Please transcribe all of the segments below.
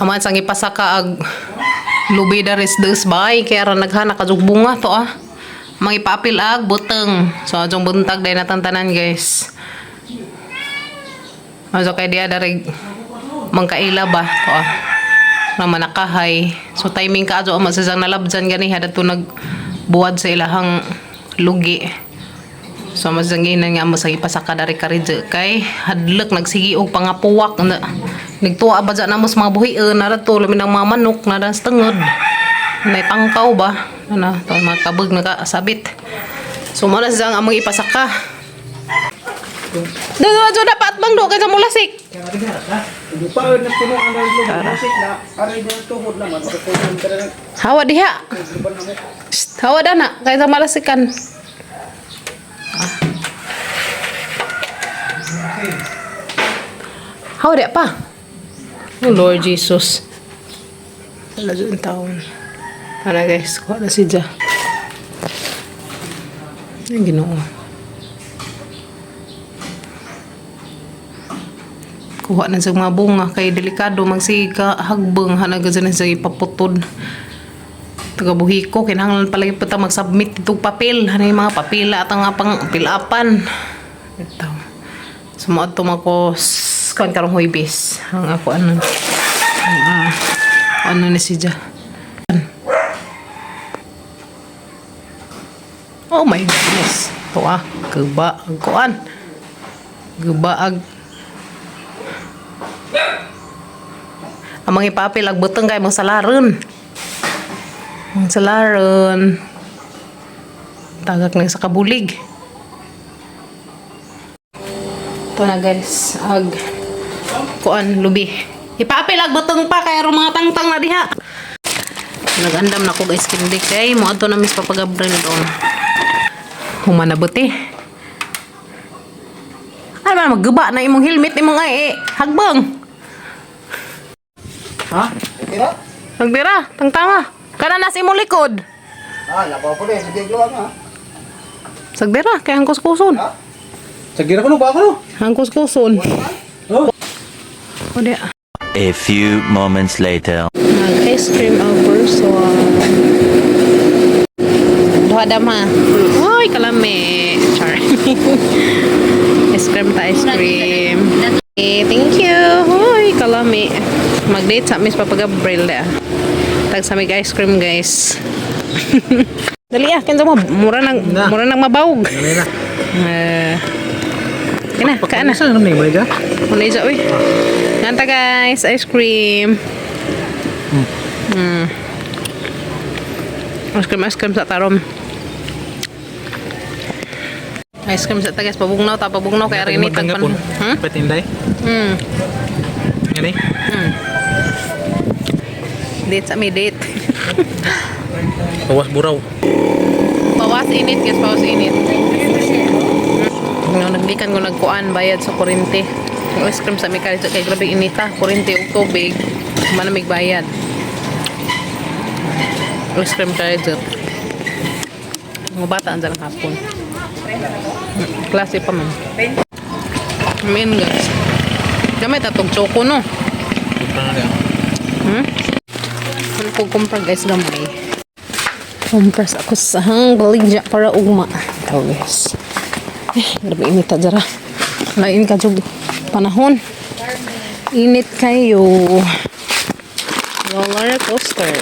Aman sang ipasaka ag lubi daris des bay kaya ra naghana kadug bunga to ah. Mga ipapil ag buteng. So adjong buntag day natantanan, guys. So kay diya dari mangkaila ba to ah. Na manakahay. So timing ka adyo ama sa isang nalabjan gani hadto nagbuwad sa ilahang lugi. So mas ang ginan nga mo sa ipasaka dari karidyo kay hadlok nagsigi og pangapuwak na nagtuwa ba dyan namo sa mga buhion na to lamin ang mga manok na sa tengod nay tangkaw ba ano to mga kabog nakasabit. So mo na siya ang among ipasaka do do do dapat bang do kay sa mulasik. Hawa diha. Shh, hawa dana kay sa malasikan. Hawa diha pa. Oh Lord Jesus. Wala dyan taon. Para guys, kuha na si Ja. Ay, Ginoo. Kuha na sa mga bunga kay delikado magsiga hagbeng hanag dyan sa ipaputod. Taga buhiko kinahanglan palagi pa ta mag-submit itong papel. Hanay mga papila at ang pang pilapan. Ito. So mo adto ko kan karong Huwebes. Ang ako ano. Ang, ano ni si Ja. Oh my goodness. Ito ah, guba ang kuan. Guba ag ang mga ipapil ag buteng kay mga salaron. Mga salaron. Tagak na sa kabulig. Ito na guys, ag kuan lubi. Ipapil ag buteng pa kay aron mga tangtang na diha. Nagandam na ko guys kindi kay mo adto na mis Papa Gabriel doon. Humana buti. Ano ba magguba na imong helmet imong ay eh, hagbang. Ha? Tira? Nagdira, tangtanga. Kana nas imong likod. Ah, labaw po rin. Sige, gluwag ha. Sagdira, kay hangkos kuson. Ha? Sagira ko no, ba ako no? Hangkos kuson. Oh. O di. A few moments later. Nag ice cream ang person. Duha dama. Uy, kalami. Char. Ice cream ta ice cream. Eh, thank you. Uy, kalami. Mag-date sa Miss Papa Gabriel da. Tag sa mig ice cream, guys. Dali ah, kinsa mo Na. mura nang mabawog. Ano na? Eh. Kina, kaan na. Saan naman yung Muna isa, uy. Nanta guys, ice cream. Ice cream sa tarom. Ice cream sa tagas, pabugnaw ta, pabugnaw kay arinit tag pan. Patinday? Ngani? Date sa may date. Bawas buraw. Pawas init guys, pawas init. No, naglikan ko nagkuan bayad sa kurente. Yung ice cream sa may kay kay grabe inita, kurente ug tubig, manamig bayad. Ice cream kay jud. Mga bata andyan ang hapon. Klase pa man. Amen guys. Gamit atong choco no. Ano ko kumpra guys gamay. Kumpras ako sa hang baligya para ugma. Ito guys. Eh, grabe init ta dara. Lain ka jud panahon. Init kayo. Roller coaster.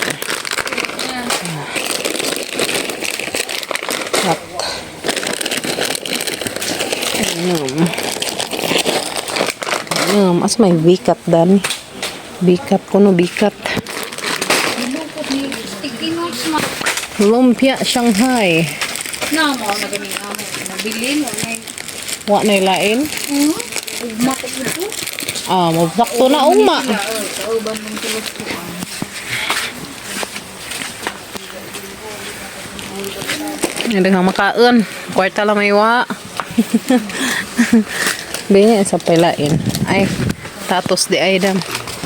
Hot. Ayun. Ayun, as may bikat dan. Bikat ko no, bikat. Lumpia Shanghai. Na mo na gani amo. Nabilin mo na. Wa na lain. Ugma ko po. Ah, mabsakto na ugma. Kauban mong tulog-tuan. Hindi ka makaon. Kwarta lang may wa. Bingi sa pailain. Ay, tatos di ay dam.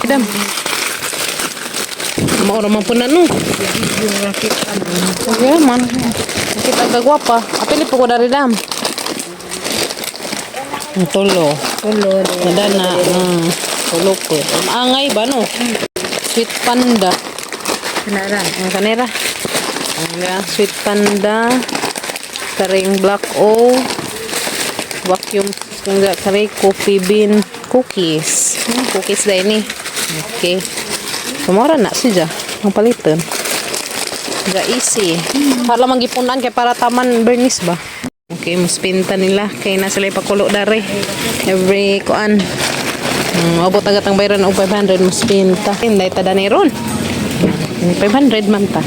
Dam. Maura man po na no. Okay man. Kita gagwapa. Apili po ko dari dam. Ang tulo. Tulo. Nadana. Tulo ko. Angay ba no? Sweet Panda. Kanara. Ang kanera. Ang nga, Sweet Panda. Karing Black O. Vacuum. Kung nga, kare coffee bean cookies. Cookies dahil ni. Okay. Sumora na siya. Ang palitan. Ga easy. Para lang gipunan kay para taman Bernice ba? Okay, muspinta nila kay na sila ipakulo dare. Every kuan. Abot agad ang bayran og 500 muspinta. Inday ta dani ron. 500 man ta.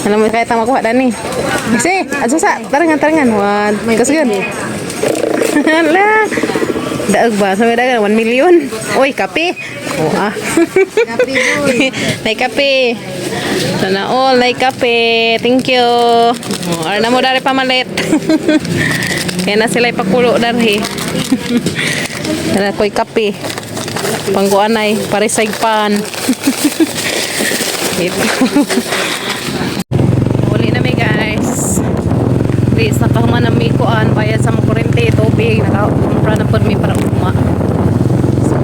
Alam mo kaya tama kuha dani. Kasi, adso sa tarangan tarangan. One, kasgan. Ala. Daag ba? Sabi daag 1 million. Oy, kape. Oh, ah. Kape boy. Nay kape. Sana all, nay kape. Thank you. Oh, ara na mo dari pamalit. Kaya na sila ipakulo dari. Sana ko'y kape. Pangkuanay, parisay pan. Ito. Uli na mi guys. Please, nakahuman na mi kuan bayad sa mga kurente, tubig, nakakumpra na pod mi para ugma. So,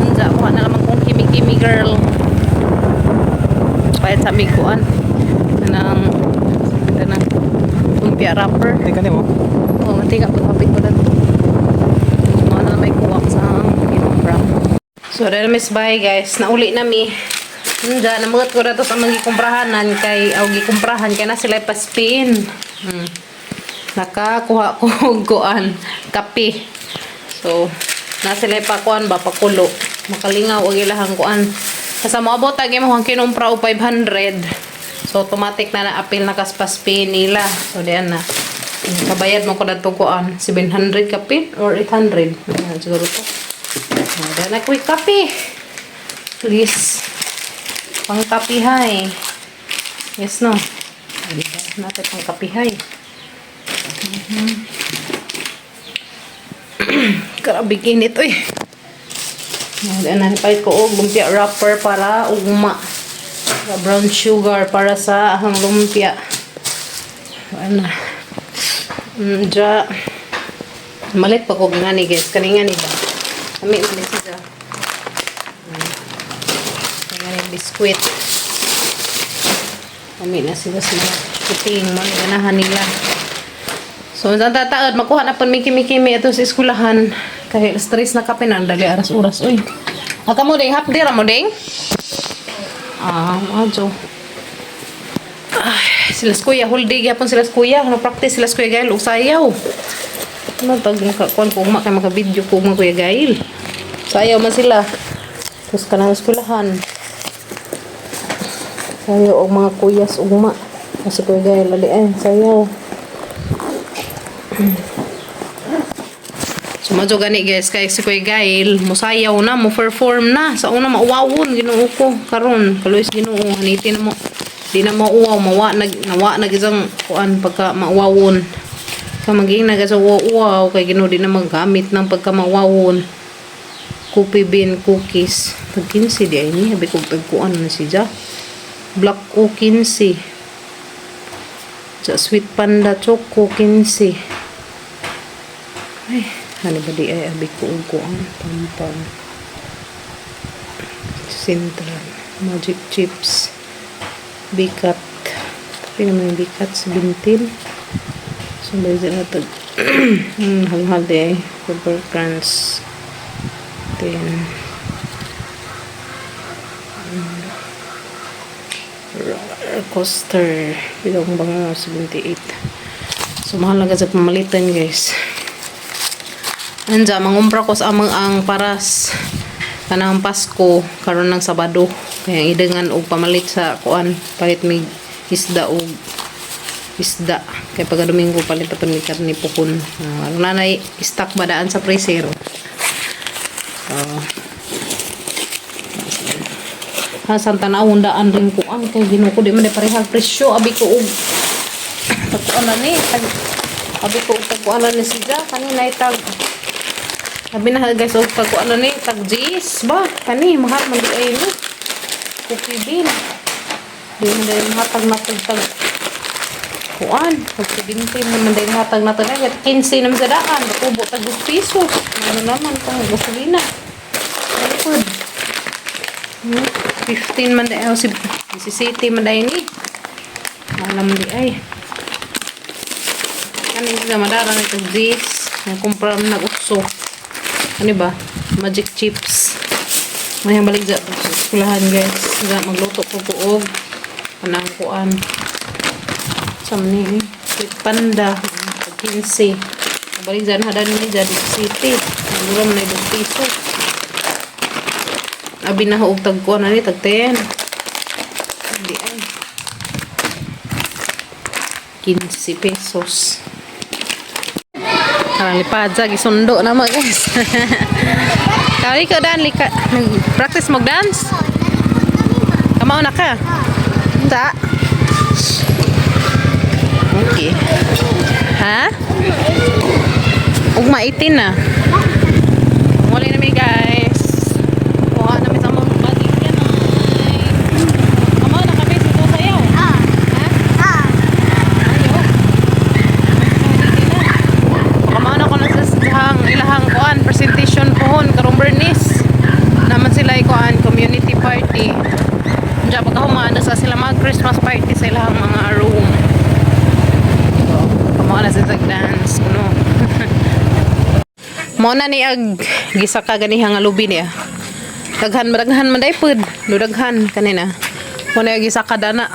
unja, kuha na lamang kong kimi-kimi girl. Bayad sa mi kuan. Kanang, kanang, lumpia wrapper. Hindi ka mo. Oh, mantika po kapit ko dito. Mga na may kuha ko sa kinumpra. So, dahil miss bye guys. Nauli na mi. Unja, namugat ko dato sa mga gikumprahanan kay aw gikumprahan kay na sila paspin. Nakakuha ko og kuan kape. So, na sila pakuan ba pakulo. Makalingaw og ilahang kuan. Sa moabot ag imong kinumpra og 500. So automatic na na-appeal na kaspaspin nila. So diyan na. Kabayad mo ko dadto kuan 700 kape or 800. Ayan, siguro to. Oh, diyan na quick kape. Please. Pangkapihay. Yes, no? Natin pangkapihay. Grabe init, uy. Ayan, na ko og lumpia wrapper para ugma. Brown sugar para sa ahang lumpia. Ano. Ja. Malit pa ko ngani guys. Kani ngani ba? Ami man ni siya. Ngani biskwit. Ami na sila sila. Puting man ganahan nila. So, sa tataod, makuha na pon miki-miki ito sa eskwelahan. Kahit stress na kape na, dali aras oras, uy. Aka mo ding, half day ra mo ding? Ah, adyo. Ay, sila kuya, whole day gyapon sila kuya. Ano practice sila kuya Gail, usayaw. Ano tag makakuan ko ugma kay maka-video ko ugma kuya Gail. Sayaw man sila. Tapos kanang eskwelahan. Sayaw og mga kuyas ugma. Kasi kuya Gail, ali ay, sayaw. Sumadyo gani guys kay si Kuya Gail musayaw na mo perform na sa una mauwawon Ginoo ko karon kaluis Ginoo haniti na mo di na mauwaw mawa nag nawa nag isang kuan pagka mauwawon ka maging naga sa uwaw kay Ginoo di na maggamit ng pagka mauwawon. Coffee bean cookies tag 15 di ay ni habi ko tag kuan na siya Black o 15 sa Sweet Panda Choco 15. Ay, ano ba di ay abi ko og kuan pampang Central Magic Chips Bikat tapi naman yung Bikat 17. So ba na tag hal-hal di ay Pepper Crunch 10. Roller coaster bilong bango 78. So mahal na sa pamalitan guys. Anja, mangumpra ko sa amang ang paras kanang Pasko karon ng Sabado. Kaya idangan og pamalit sa kuan, palit mig isda og isda. Kay pagka Domingo palit pa mi karne pukon. Ang nanay stock ba daan sa freezer. So, ha sa tanawon daan rin kuan kay Ginoo ko di man parehang presyo abi ko og tagkuan na ni tag abi ko og tagkuan na ni siya kanina tag. Sabi na guys, og tagkuan na ni tag G's ba kani mahal man di ay ni cookie bean di man dahil mahatag na tag tag Kuan, pag 70 naman dahil hatag na talaga. 15 naman sa daan. Tubo tag 2 pesos. Ano naman kung gasolina. Ano po? 15 man dahil. Oh, si 17 man dahil ni. Alam di ay. Ano yung sila madara na ito? This. Nagkumpra nag-utso. Ano ba? Magic chips. May balik dyan sa eskulahan, guys. Dyan magluto ko og kanang kuan. Sa man ni Sweet Panda. 15. Balik dyan hadan ni dyan City. Mura man ay 2 piso. Abi na og tag kuan ani tag 10. Hindi ay. 15 pesos. Karang lipadza, gisundo na mo, guys. Kali ka dan lika practice mo dance. Kamao na ka. Unta. Okay. Ha? Ugma 18 na. Muli na mi, guys. Kuha na mi sa mga balik yan ay. Kamao na kami sa sayaw. Ha? Ayo. Kamao na ko na sa ilahang, ilahang kuan presentation pohon karong Bernice. Naman sila kuan community party. Diyan pagkahuman na sa sila mag Christmas party sa ilahang mga room. So, kamao na sila dance kuno. Mo na ni ag gisa ka ganiha nga lubi niya. Daghan madaghan man day pud. Daghan kanina. Mo na ag gisa ka dana.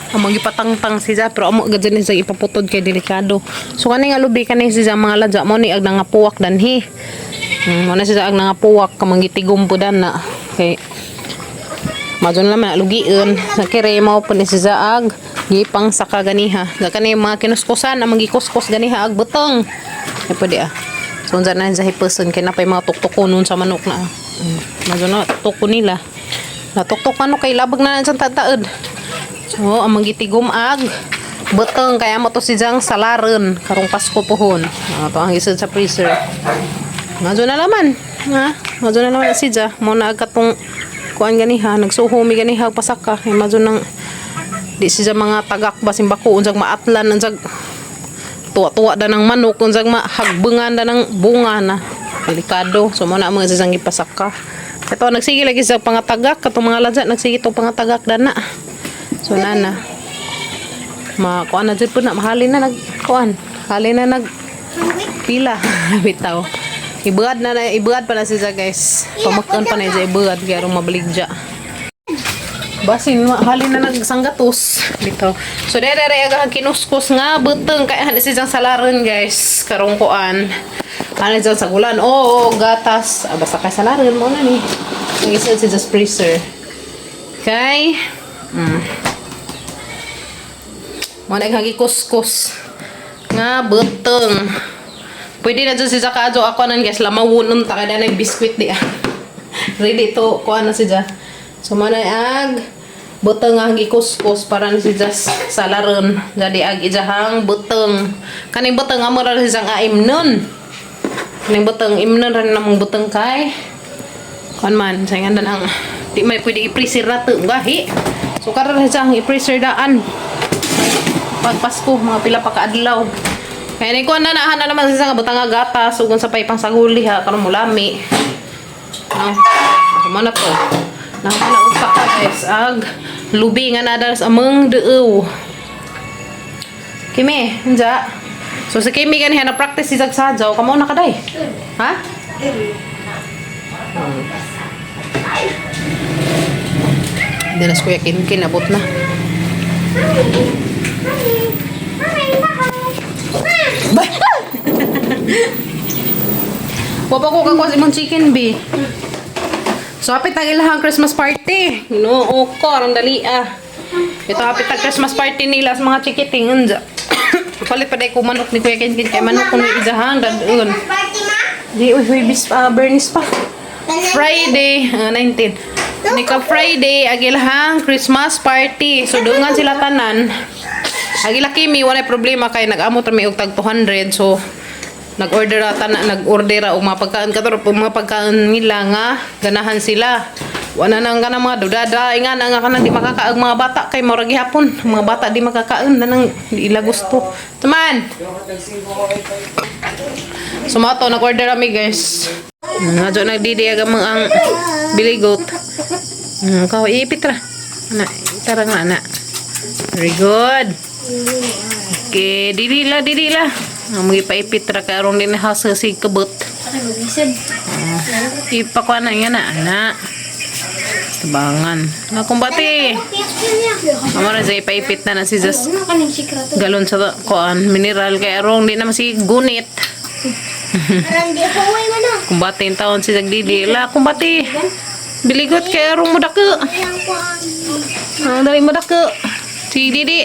Among gipatangtang siya pero amo gud ni siya ipaputod kay delikado. So kani nga lubi kani siya mga ladya mo ni ag nangapuwak danhi. Mo na siya ag nangapuwak kamang gitigom pud na kay Madun lang man lugion sa kire mao po ni siya ag gipang saka ganiha. Da kani mga kinuskusan ang gikuskus ganiha ag butong. Ay pwede ah. So unsa na sa hipuson kay napay mga tuktukon nun sa manok na. Madun na tukko nila. Natuktok ano kay labag na sa tataod. So ang magitigom ag butong kaya mo to si Jang salaron karong Pasko pohon. Ah, to ang isod sa freezer. Madyo na laman. Ha? Madyo na laman na siya. Mo na agad tong kuan ganiha. Nagsuho mi ganiha pasaka. Ay madyo nang di siya mga tagak ba simbako unsag maatlan unsag tuwa-tuwa da ng manok unsag mahagbengan da ng bunga na delikado. So mo na ang mga siyang ipasaka. Ito nagsige lagi sa pangatagak katong mga ladya nagsige tong pangatagak dana. So nana. Ma kuan na jud po na mahalin na nag kuan. Halin na nag pila bitaw. Ibuad na na ibuad pa na siya, guys. Pamakon pa na siya ibuad kaya aron mabaligya. Basin halin na nagsanggatos bitaw. So dere dere aga kinuskus nga buteng kay han siya salaron, guys, karong kuan. Ano siya sa gulan? Oo, gatas. Ah, basta kay salaron mo na ni. Ang isa siya sa freezer. Kay Mo na kuskus nga buteng. Pwede na dyan si Zaka adyo ako nan, guys, lamawon unta kay na biskwit di ah. Ready to kuan na siya. So mo na ag buteng ang gikuskus para ni siya salaron. Jadi ag ijahang buteng. Kaning buteng amo ra siyang aimnon. Kaning buteng imnon ra namong buteng kay kuan man sa nga ang di may pwede i-freezer na to gahi. So karon ra siya ang i-freezer daan pag Pasko, mga pila pa kaadlaw. Kaya ni kuan na na naman sa nga butang nga gatas ug sa pay pang saguli ha karon mulami. No. Mo na to. Nakana usa ka, guys, ag lubi nga na sa among duow. Kimi, unja. So si Kimi ganiha na practice si sadyaw, kamo na kaday. Ha? Hindi na si Kuya Kinkin, abot na. Wa pa ko kakuha sa imong chicken, B. So, hapit ang ilahang Christmas party. Ginoo ko, ang dali ah. Ito hapit ang Christmas party nila sa mga chikiting. Unja. Palit pa dahil ko manok ni Kuya Kinkin. Kay manok ko ni ijahan. Dadun. Party ma? Di, uy, uy, bis, ah, Bernice pa. Friday, 19. Nika Friday, agilahang Christmas party. So, dungan sila tanan. Agila Kimi, wala problema kay nag-amot rami og tag 200. So, nag-order ra tanan, nag-order ra og mga pagkaon kato mga pagkaon nila nga ganahan sila. Wala nang kanang mga dudada nga na nga kanang di makakaag mga bata kay mura gihapon. Mga bata di makakaon na nang di ila gusto. Tuman. Sumato nag-order kami, guys. Nga nagdidi aga mga ang biligot. Kaw ipit ra. Ana, tara nga ana. Very good. Okay, dili la, dili la. Ang mga ipaipit ra karon din hasa si kabot. Ay, magisod. Ipakuha na yan na, ana. Tabangan. Na kumbati. Amo na siya ipaipit na na si Zas. Ano kaning sikreto? Galon sa kuan mineral kay arong di na si gunit. Aran di ako uwi man ah. Kumbati yung taon si Zagdidi. La kumbati. Biligot kay arong mudako. Ayan ko ang Ang dali mudako. Si Didi.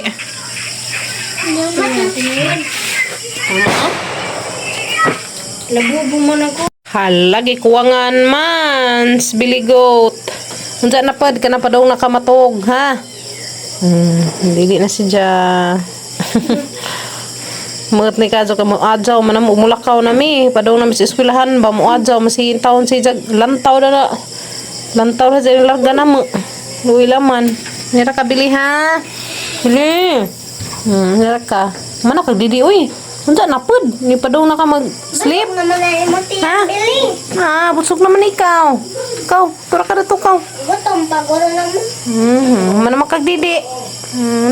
Labubo man ako. Halagi kuwangan man, biligot. Unsa na pad ka na pa daw nakamatog, ha? Dili na siya. Mga ni kadyo ka mo adjaw man mo mulakaw na mi padong na mi sa eskwelahan ba mo adjaw masihin taon si jag lantaw na na lantaw na sa larga na mo luwi laman nira ka bili ha bili nira ka manok kag didi uy unsa na pud ni padong na ka mag sleep. Naman na imong Ha? bili. Ah, busog naman ikaw. Ikaw, tura ka na to, ikaw. Gutom pa guro naman. Mana makagdidi.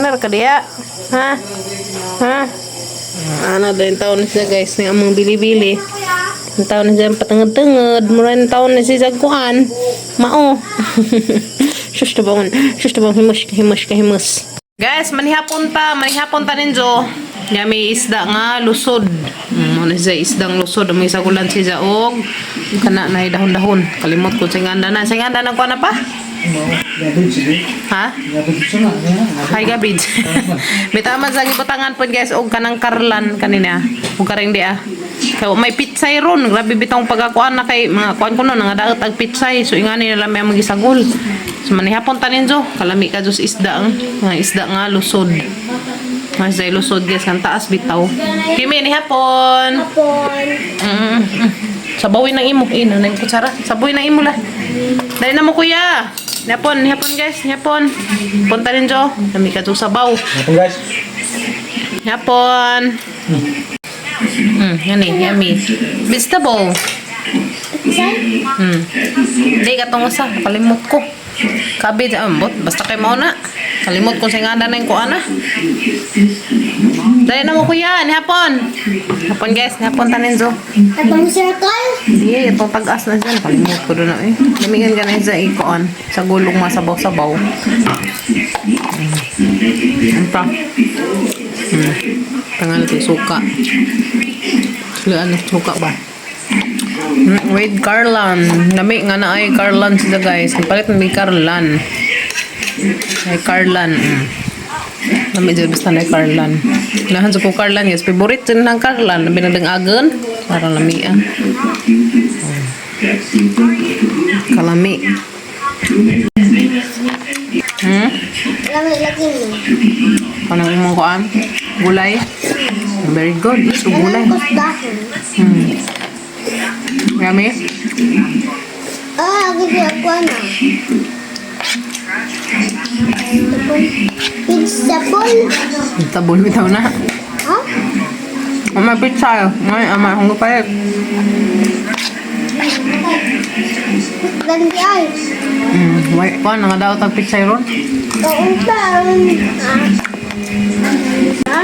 Nar ka diya. Ha? Ha? Ano din taon na siya guys, ng among bili-bili. Ang taon na siya patangad-tangad. Mura ng taon na siya kuan. Mao. Shush tabangon. Shush tabangon. Himus, himus, himus. Guys, manihapon ta ninjo. Nga may isda nga lusod. Ano siya isdang lusod. May sagulan siya og kana na dahon-dahon. Kalimot ko sa nganda na. Sa nganda na kuan na pa? Ha? Hi gabid. Bitaman sa gibutangan pod guys og kanang karlan kanina. Ug kareng di ah. Kay may pitsay ron, grabe bitong pagakuan na kay mga kuan ko no nga daot ag pitsay. So ingani na lang may among gisagol. So manihapon ta ninjo, kalami ka jos isda ang mga isda nga lusod. Mas day lusod guys kan taas bitaw. Kimi ni hapon. Hapon. Sabawin ng imo. Eh, nanay ko kutsara. Sabawin ng imo la. Dali na mo kuya. Nihapon, nihapon guys, nihapon. Punta rin Jo. Lami ka jo sabaw. Hapon guys. Nihapon. Yan eh, yummy. Vegetable. Hindi ka tong usa, kalimot ko. Cabbage, ambot, basta kay mao na. Kalimot ko sa ngada na yung kuana. Dali na mo kuya, nihapon. Hapon guys, nihapon tanin Jo. Atong circle. Hindi, itong tag-as na dyan. Kalimut ko doon na eh. Lamigan ka na sa ikoon. Sa gulong masabaw-sabaw. Ano pa? Tangal ito, suka. Sila ano, suka ba? Wait, Carlan. Lami nga na ay Carlan sila guys. Ang palit may Carlan. Ay Carlan. Lami dyan basta na ay Carlan. Nahan sa ko Carlan guys. Favorite din ng Carlan. Labi na agan. Parang lami ah. Kalami. Lami lagi ni. Kanang imong kuan? Gulay? Very good. So, gulay. Kanang kusdahon. Yummy? Ah, gusto ako na. Vegetable. Tabol bitaw na. Ha? Ama pizza. Ay, ama akong palit. Gandi ay. White kuan nga daw tag pizza ron. Kaunta. Ha?